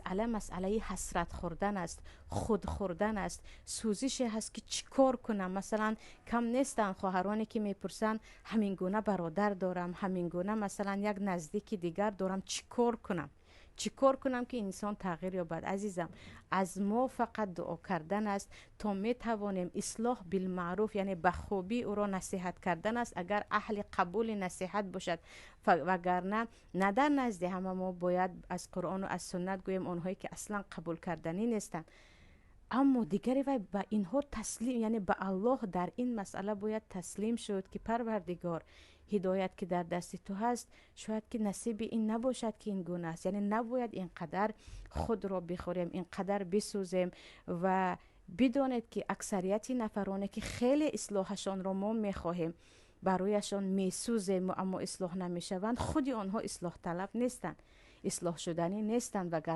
Масъала масъалаи ҳасрат хӯрдан аст, худ хӯрдан аст, сӯзише ҳаст, ки чӣ кор кунам. Масалан, кам нестанд хоҳароне, ки мепурсанд: ҳамин гуна бародар дорам, ҳамин гуна, масалан, як наздики дигар дорам, чӣ кор кунам, чӣ кор кунам, ки инсон тағйир ёбад? Азизам, аз мо фақат дуо кардан аст, то метавонем ислоҳ билмаъруф, яъне ба хубӣ ӯро насиҳат кардан аст, агар аҳли қабули насиҳат бошад. Вагарна на дар назди ҳама мо бояд аз Қуръону аз суннат гӯем, онҳое ки аслан қабул карданӣ нестанд. Аммо дигаре вай ба инҳо таслим, яъне ба Аллоҳ дар ин масъала бояд таслим шуд, ки Парвардигор, ҳидоят ки дар дасти ту ҳаст, шояд ки насиби ин набошад, ки ин гуна аст. Яъне набояд ин қадар худро бихӯрем, ин қадар бисӯзем. Ва бидонед, ки аксарияти нафароне, ки хеле ислоҳашонро мо мехоҳем, барояшон месӯзем, аммо ислоҳ намешаванд, худи онҳо ислоҳталаб нестанд, ислоҳшуданӣ нестанд. Вагар